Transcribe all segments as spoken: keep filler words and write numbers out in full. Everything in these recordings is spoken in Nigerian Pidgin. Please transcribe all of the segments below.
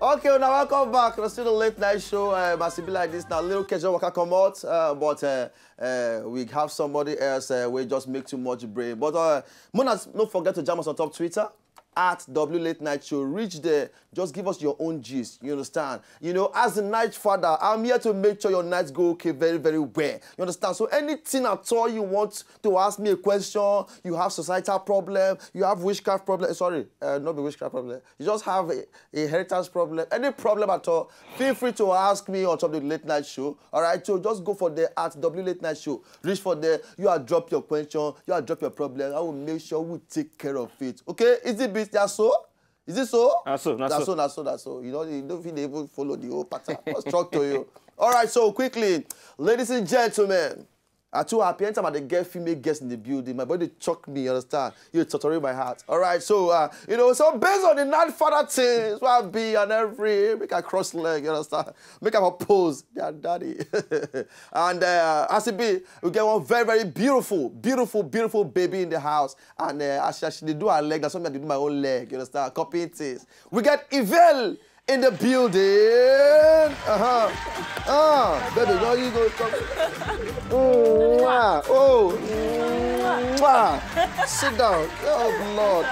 Okay, now welcome back. It's still the late night show. Um, as it be like this now, little casual waka come out, uh, but uh, uh, we have somebody else uh, we just make too much brain. But uh, Mona, don't forget to jam us on top Twitter at W Late Night Show. Reach there, just give us your own gist. You understand? You know, as the night father, I'm here to make sure your nights go okay very, very well. You understand? So anything at all you want to ask me a question, you have societal problem, you have witchcraft problem. Sorry, uh, not the witchcraft problem. You just have a, a inheritance problem, any problem at all, feel free to ask me on top of the late night show. All right, so just go for there at W Late Night Show. Reach for there. You are drop your question. You are drop your problem. I will make sure we take care of it. Okay? Is it business so? Is it so? Na so, na That's so. so, that's so, that's so. You know, you don't feel they even follow the whole pattern. What's struck to you? All right, so quickly, ladies and gentlemen, I too happy. Anytime I dey get female guests in the building, my body shock me, you understand? You torturing my heart. All right, so, uh, you know, so based on the night father things, what be and every, make a cross leg, you understand? Make a pose, yeah, daddy. And uh, as it be, we get one very, very beautiful, beautiful, beautiful baby in the house. And uh, as she, as she dey do her leg, that's something I dey do my own leg, you understand? Copying things. We get Evil in the building. Uh-huh. Ah, baby, no, you go come. Mwah. Oh, mwah. Sit down. Oh, Lord.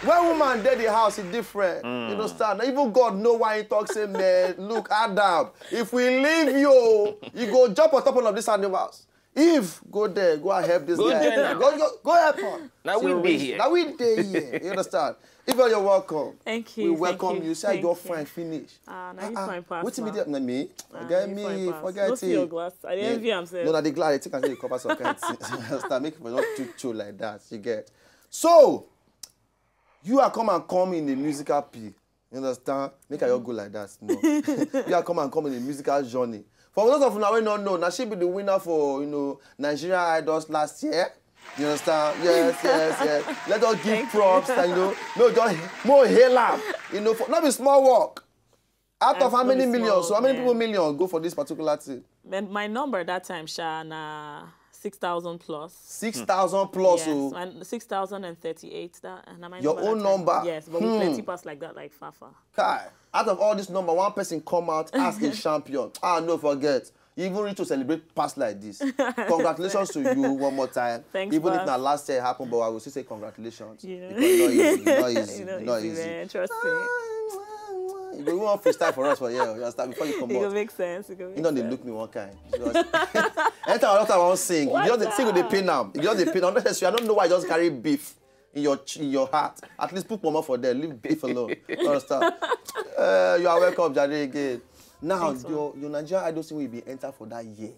When woman dey the house, it's different. You understand? Even God know why he talks, say, man, look, Adam, if we leave you, you go jump on top of these animals. Eve, go there, go and help this Go guy. there now. Go, go, go help her. Now we So dey here. Now we dey here. You understand? If you're welcome. Thank We you, thank welcome you, you. See, I thank don't you. Fine finish. Ah, now you fine pass, What's ma. Immediate? Na me. Ah, Forget you me. fine pass. Forget No see your it. glass. I dey Yeah. envy am sef. No, na the glass. I take and say you cover some kind of things. You understand? Make it not too chill like that. You get. So, you are come and come in a musical P. You understand? Make I just go like that. No. You are come and come in a musical journey. For those of you who don't know, now she be the winner for, you know, Nigeria Idols last year. You understand? Yes, yes, yes. Let us give props and, you know, no, just more hail up. You know, for not be small work. Out of That's how not many a small millions? So how many work, people man. Million go for this particular thing? But my number that time, sha, na six thousand plus. Six thousand plus. Yes, Oh, and six thousand and thirty-eight. That na my Your number own that time. Number. Yes, but Hmm. we plenty pass like that, like far, far. Kai, out of all this number, one person come out as a champion. Ah, no, forget. You even reach to celebrate pass like this. Congratulations to you one more time. Thanks, Even if boss. not last year it happened, but I will still say congratulations. Yeah. Because not easy, not easy, You know, not easy, easy. Man. Trust me. You go want freestyle for us for here. You understand? Before you come It go out, make sense. It go make you know they sense. Look me one kind. Because anytime I don't want sing, you What just the sing with the the- pain now. You just the pain. Unnecessary. I don't know why I just carry beef in your ch- in your heart. At least put more for there. Leave beef alone. You understand? Uh, you are welcome, Jare, again. Now, Thanks, your, your Nigerian Idol thing will be enter for that year.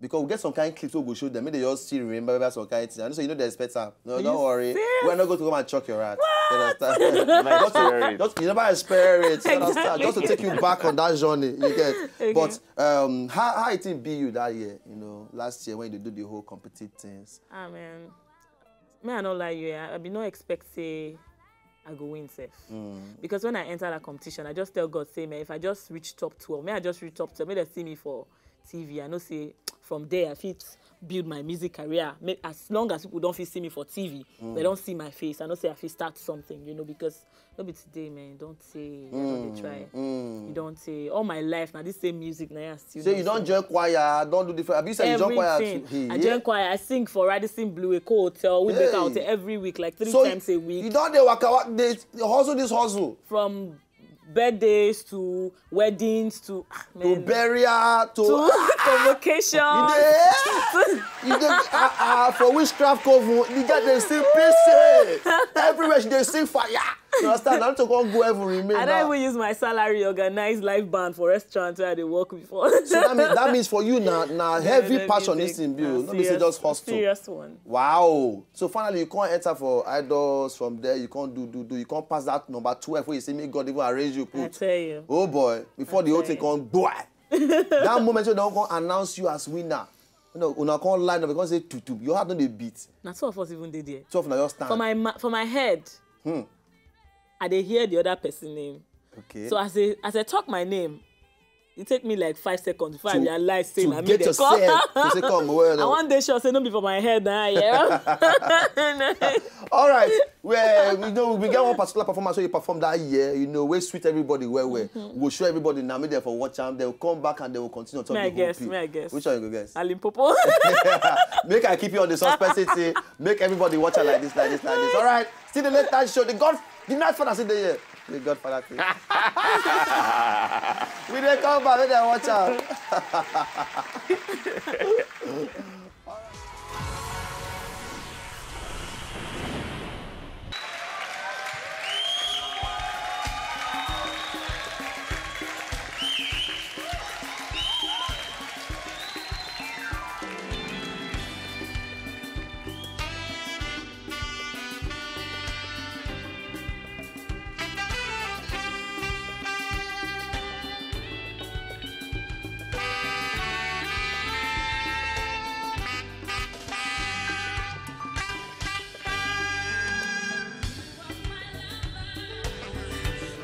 Because we get some kind of clips we go show them. Maybe they just still remember some kind of things. I know, so you know they expect them. No, Are don't you worry. serious? We're not going to come and chuck your rat. You understand? You might Just to- spare it. Just, you never experience. You understand? Exactly. Just to take you back on that journey. You get. Okay. But um, how how it be you that year? You know, last year when you do the whole competitive things. Ah, man. Me, I no lie you. I, I be no expect say I go win sef. Mm. Because when I enter that competition, I just tell God, say, man, if I just reach top twelve, may I just reach top twelve, may they see me for T V. I know say from there I fit build my music career. May, as long as people don't fit see me for T V, Mm. they don't see my face. I know say I fit start something, you know, because no be today, man. Don't say I don't dey try. Mm. You don't say all my life now. This same music now. I still So dey you don't sing. Join choir, don't do different. Have you said you join choir? Everything. Too? Hey, I yeah. Join choir. I sing for Radisson Blue, a co hotel. We make Hey. out every week, like three So times a week. You don't dey waka waka. They hustle this hustle. From birthdays to weddings to ah, To man, burial to. to convocations. You dey, you dey, uh, uh, for witchcraft coven, you get the same pieces. Everywhere she dey sing fire. You understand? I don't want to go heaven remain I now. Don't even use my salary organize live band for restaurants where I dey work before. So that means, that means for you now, now heavy Very passion big. Is in Na build. Not be say serious- just hustle. Serious one. Wow. So finally, you can't enter for idols from there. You can't do do do. You can't pass that number twelve where you say make God even arrange you I put. Tell you. Oh boy! Before the whole I thing tell come boy. That moment when they don't come announce you as winner, you know, una come line up because say tutu. Your heart don't dey beat. Na two of us even dey there. Twelve na just stand. For my ma- for my head, Hmm. I dey hear the other person name. Okay. So as I as I talk my name, it take me like five seconds before I To- realize say to na me get dey yourself call. to say come well. I wan dey sure say no be for my head na yeah. All right. Well, we know we get one particular performance wey you perform that year, you know, wey sweet everybody well well. We go show everybody now, make dem for watch am. They will come back and they will continue to talk May I the whole guess? thing. May I guess? Which one you go guess? Alimpopo. Make I keep you on the suspense, say, make everybody watch am like this, like this, like this. All right. Still the late night show. The God, the night father still dey here. The Godfather thing. We dey come back, make dem watch am.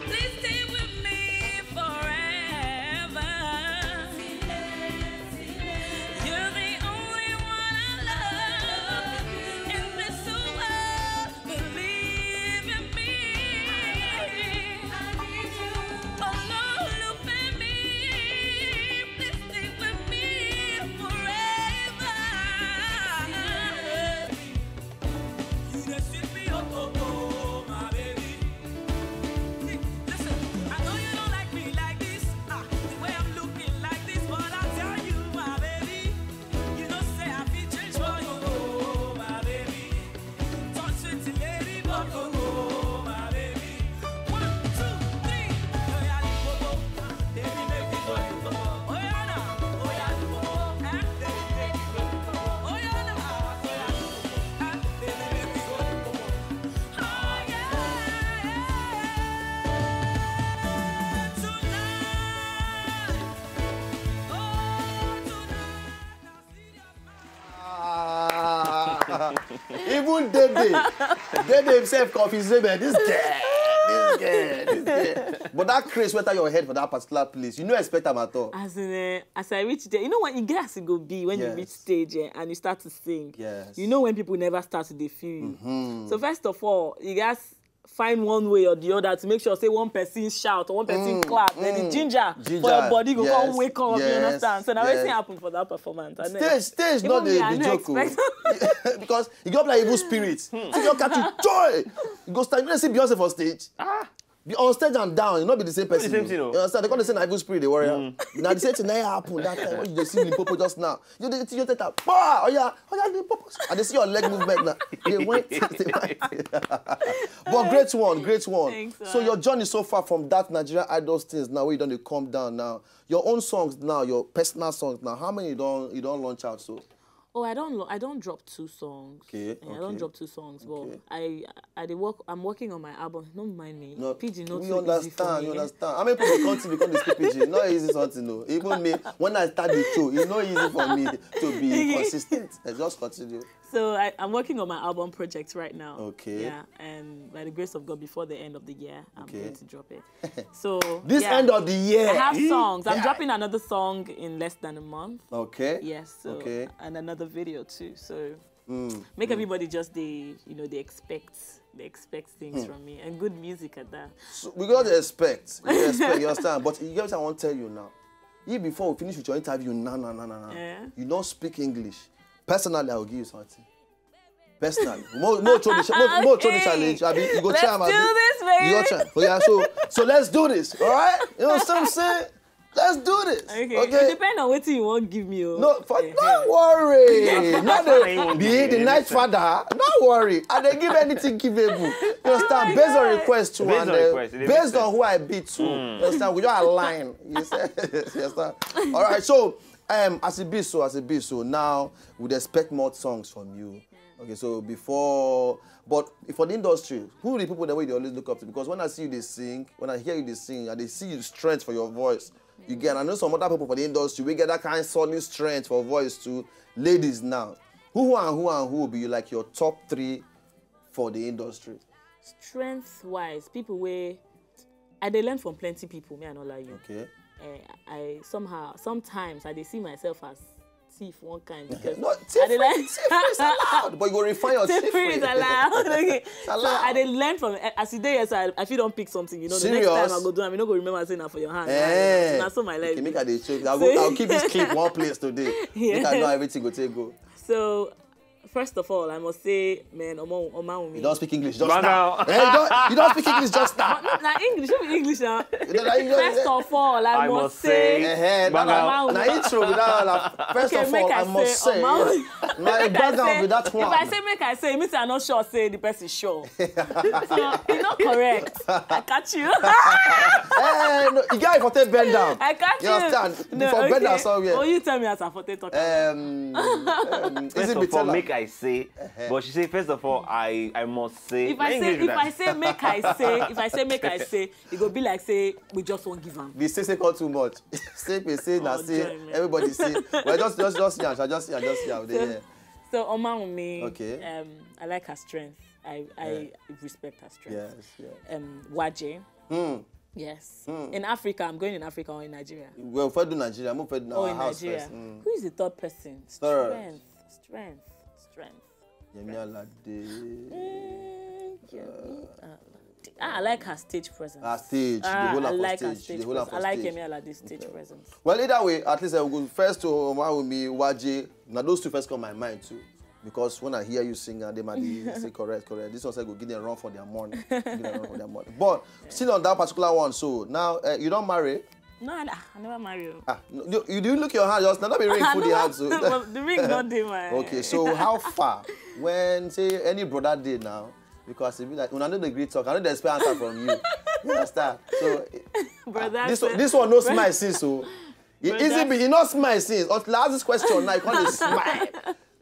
Please stay with me forever. You're the only one I love in this world. Believe in me. Olólùfẹ́ mi, please stay with me forever. You dey sweet me, oh, oh, oh, my baby. Listen, I know you don't like me like this. Ah, the way I'm looking like this, but I tell you, my baby, you know say I fit change for you, oh, my baby. Touch sweet lady, but oh, oh, my baby. One, two, three. Oh, yeah, Limpopo. Baby, make me go Limpopo. Oh, yeah, now. Oh, yeah, Limpopo. Eh? Baby, make me go Limpopo. Oh, yeah, Limpopo. Eh? Baby, make me go Limpopo. Oh, yeah, yeah. Tonight. Oh, tonight. Ah. Even Dede, Dede himself confused. Say, man, this girl, this girl, this girl. But that craze went out your head for that particular place. You no expect am at all. As in, eh, as I reach there, you know when you get as it go be when you Yes. reach stage eh, and you start to sing. Yes. You know when people never start to dey feel you. So first of all, you guys find one way or the other to make sure say one person shout or one person clap, then the ginger, for Ginger, your body go come yes, wake up. You yes, understand? So now yes. Wetin happen for that performance? I know. Stage, stage Even not me, the, I the no joke. Oh. Expect. Because you go up like evil spirit. See your catch you joy. You go stand. You see Beyonce for stage. Ah. Be on stage and down, you no be the same person. same thing, oh. You understand? They call the same evil spirit, the warrior. Now the same thing that happen that time when you dey see Limpopo just now. You dey you take that. Bah! Oh yeah, oh yeah, Limpopo. And they see your leg movement now. They went. They went. But great one, great one. Thanks, So uh, your journey so far from that Nigeria Idols things now, where you don't come down now. Your own songs now, your personal songs now. How many you don't you don't launch out so? Oh, I don't. Lo- I don't drop two songs. Okay, Yeah, I don't okay. Drop two songs, but Okay. I I dey work. I'm working on my album. Don't mind me. No, Pidgin not we too understand. Easy for You me. Understand? How many people come to become this Pidgin? Not easy something, no. Even me, when I start the show, it's not easy for me to be consistent. I just continue. So I, I'm working on my album project right now. Okay. Yeah, and by the grace of God, before the end of the year, I'm Okay. Going to drop it. So This yeah. End of the year. I have songs. I'm Yeah. Dropping another song in less than a month. Okay. Yes. So, Okay. And another video too. So make everybody just they you know they expect they expect things from me and good music at that. So we got to expect. We expect. You understand? But you get what I want to tell you now. If before we finish with your interview, no, no, no, no, no. Yeah. You don't speak English. Personally, I will give you something. Personally, more, more throw the, cha- more, more throw the Hey, challenge. Abi, you go let's try am, do abi? this, baby. Your turn. Oh, yeah, so so let's do this. All right. You know what I'm saying? Let's do this. Okay. Okay. It depends on what you want give me. Oh. No, for, Eh, don't worry. No, That's what I no, want be to it the hear. Night Father. Don't worry. I dey give anything givable. You understand? my Based on God. request too, Based and on uh, request, it based makes on sense. Who I be too. You understand? We don't align. You said, you understand? All right. So, um, as it be so, as it be so, now we'd expect more songs from you. Okay. So before, but for the industry, who are the people that we dey always look up to? Because when I see you they sing, when I hear you they sing, and they see the strength for your voice, you get. I know some other people for the industry, we get that kind of solid strength for voice too. Ladies now, who and who and who will be like your top three for the industry? Strength wise, people where I dey learn from plenty people. Me, I no lie you. Okay. uh, I somehow, sometimes I dey see myself as thief one kind because No, I dey thievery, thievery is allowed, but you go refine your Thievery is thievery. allowed. Okay. It's So allowed. I dey learn from as you dey here, so I, I fit don pick something. You know, the next Serious? time I go do am, you no go remember say na for your hand. Eh. Na so my life. Okay, Be. make I dey check. I'll, go, I'll keep this clip one place today. Make I know how everything go take go. So first of all, I must say, man, Omo Omawumi. You don't speak English just Bang now. out. Eh, you, don't, you don't speak English just now. Na English, no be English now. You don't, you don't, First of all, I, I must must say, say, Eh, eh, that Bang na, out. Na intro with that. First Okay, of make all, I I must say, say, Omo- my Make I background say- with that one. If I say make I say, it means I not sure say the person sure. So it's not correct. I catch you. Eh, no, you guys for take bend down. I catch You you. understand? No, For bend down okay. somewhere. Oh, you tell me as I for take talk. Um, um, First Easy of Bitela. all, make I say, but she say first of all, I I must say. If I Na say, English be if I that. say, make I say, if I say, make I say, it go be like say we just won't give am. The say say call too much. Say pe say na Oh, say joy, man. Everybody say. Well, just just just yan, just yan, just yan. So, so Omawumi, Okay. um, I like her strength. I I respect her strength. Yes, yes. Um, Waje. Hmm. Yes. In Africa, I'm going in Africa or in Nigeria. Well, if I do Nigeria, I'm going to do Oh, our in house Nigeria. First. Mm. Who is the third person? Third. Strength, strength, strength. Yemi Alade. Mm, Yemi Alade. Ah, I like her stage presence. Her stage, Ah, the whole I of her like her stage, stage the whole of presence. I her like stage. Yemi Alade's stage presence. Well, either way, at least I will go first to Omawumi, Waje. Now those two first come my mind too. Because when I hear you sing, and they might be say correct, correct. This one say go give them run for their money. Give them run for their money. But still on that particular one, so now uh, you don't marry. No, I, I never marry you. Ah, no, you, you do look your hand just now. Not be ring I for the never- hand, so. But the ring not dey my. Okay, so how far when say any brother dey now? Because if you like, when I know the great talk, I know they expect answer from you. You understand? So Brother, this say- one, this one no smile since so. He Brother. Easy be he no smile since. Until I ask this question now, he can't smile.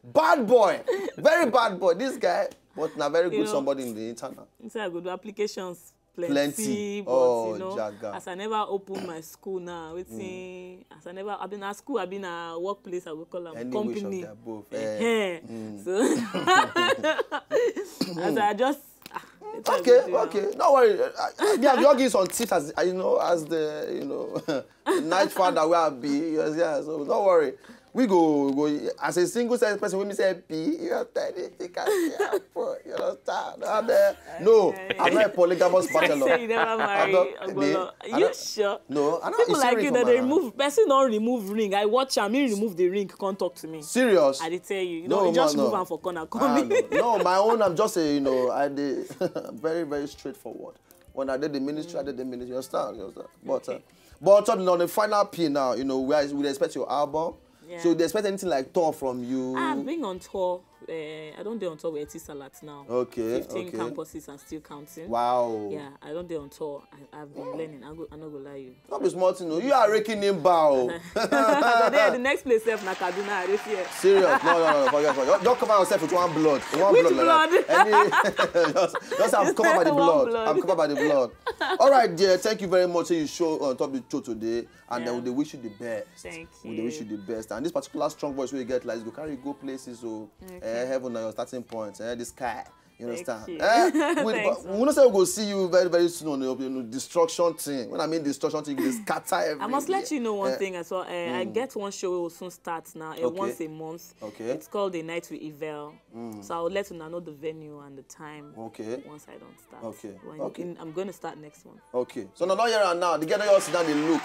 Bad boy, very bad boy. This guy, but not very good You know, somebody in the internal. Inside I go do applications plenty, Plenty. But Oh, you know, jaga. As I never open my school now, wetin as I never I been at school, I been at workplace, I go call am Any wish of company. their both. Eh. Eh. So as I just ah, wetin I Okay, go do now? Okay, no worry. I, I, I, I'll give you some tips as uh, you know, as the you know, the night father where I be. Yes, yeah. So don't worry. We go go as a single sex person. When we say P, you have to anything can happen. You understand? And, uh, no, I'm not a polygamous It's like bachelor. say you never marry. don't- Ogolo. I Are you don't- sure? No, I don't People see like ring you for that my they hand. remove person don't remove ring. I watch am, he remove the ring, come talk to me. Serious? I dey tell you. You No, know, you just man, move no. am for corner, Ah, come no, in. No, my own. I'm just a you know, I dey very very straightforward. When I did the ministry, I did the ministry. You understand? You understand? But uh, but on, on the final P now, you know, we, are, we expect your album. Yeah. So they expect anything like tour from you. I've been on tour. Uh, I don't do on tour with Etisalat now. Okay, 15 okay. Campuses and still counting. Wow. Yeah, I don't do on tour. I, I've been learning. I go, I no go lie you. Not be small thing. No. You are raking in bow. But then the next place, sef, na Kaduna, I dey fear. Serious? No, no, no, no. Forget, forget. Just cover yourself with one blood. One Which blood. Like blood? That. Any, just, just I'm covered by the One blood. blood. I'm covered by the blood. All right, dear. Thank you very much. Say you show on top of the show today, and Yeah. then we dey wish you the best. Thank We dey wish you you. The best. And this particular strong voice we get like go carry you go places. So, Okay. eh, heaven na your starting point. Eh, the sky. You Thank understand? you. Eh, we, Thanks, but we know say we go see you very very soon on the you know, destruction thing. When I mean destruction thing, you dey scatter everywhere. I must let you know one Eh, thing as well. Uh, I get one show wey will soon start now, uh, Okay. once a month. Okay. It's called The Night with Evel. So I'll let una know the venue and the time Okay. once I don't start. Okay. When Okay. in- I'm going to start next month. Okay. So now don't hear am now. The girl don't sit down, they look.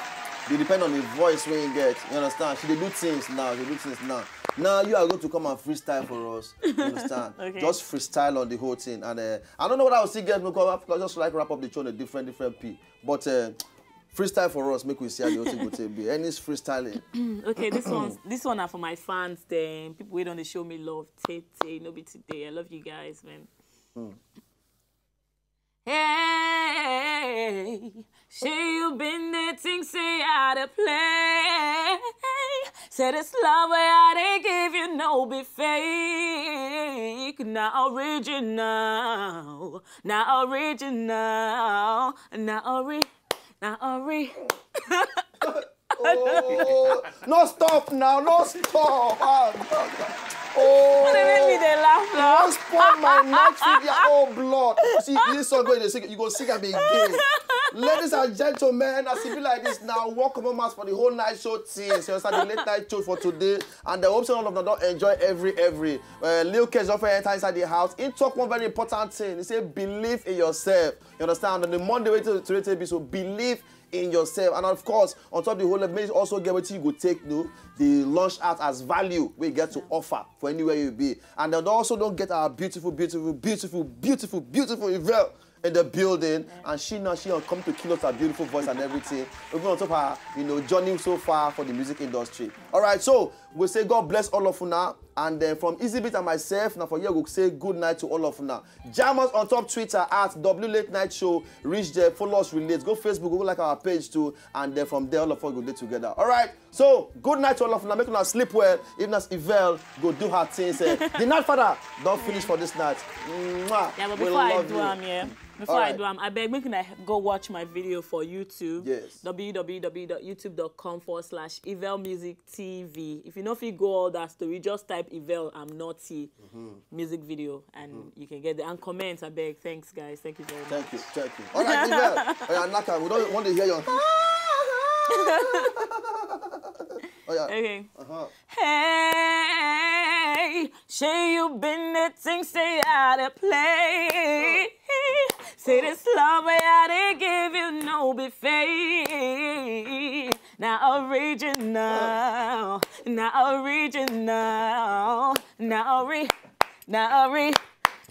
They depend on the voice when you get. You understand? She dey do things now. She do things now. Now you are going to come and freestyle for us. You understand? Okay. Just freestyle on the whole thing. And uh, I don't know what I will still get because I just like wrap up the show on a different different P. But uh, freestyle for us, make we see how the whole thing go take be. Any freestyling? Okay, this one, this one are for my fans. Then people wey don dey show me love. Tete, no be today. I love you guys, man. Hey, she you been there, think say I dey play. Say this love where I dey give you no be fake, na original, na original, na ori, na ori. Oh, no stop now, no stop. Ah, no, no. Oh, What dey make me dey laugh you now? wan spoil my night with your own blood. See, this song wey you dey sing, you go sing am again. Ladies and gentlemen, as e be like this now, welcome on mass for the whole night show things. You understand the late night show for today, and I hope so all of them don't enjoy every every. Uh, Lil Kes don enter inside the house. He talk one very important thing. He say believe in yourself. You understand? On the Monday way to to be so believe in yourself, and of course on top of the whole, make also get what you go take no the launch out as value we get to offer for anywhere you be. And then also don't get our beautiful, beautiful, beautiful, beautiful, beautiful Yvelle in the building, and she now she will come to kill us her beautiful voice and everything. We're going to top her, you know, journey so far for the music industry. All right, so we say God bless all of you now. And then from Easy Beat and myself, now for you, we say good night to all of you now. Jam us on top Twitter at W Late Night Show. Reach there, follow us, relate. Go Facebook, go like our page too. And then from there, all of us go there together. All right. So, good night to all of you. Make una sleep well. If not, Yvelle go do her things. Eh. The night father don't finish for this night. Mwah. Yeah, but We before I love do you. am, yeah. Before I Alright. Do am, I beg make una go watch my video for YouTube. Yes. W W W dot youtube dot com forward slash Yvelle Music T V. If you know if you go all that story, just type Yvelle I'm Naughty music video and you can get there. And comment, I beg. Thanks, guys. Thank you very much. Thank you, thank you. All right, Yvelle. Oh, yeah, Naka, we don't want to hear your. Oh, yeah. Okay. Uh-huh. Hey, say you been the thing, say I to play. Say this love way I they give you no be fake. Now original, now original, now ori, now ori.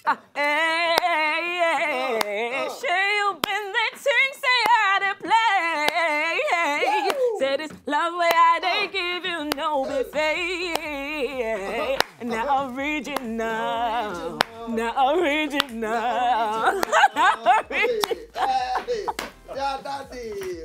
Ah, hey, hey, hey. Say you been the thing, say I to play. Say this love way I they give you no be fake. Now original, now original, now original. Hey, yeah, daddy.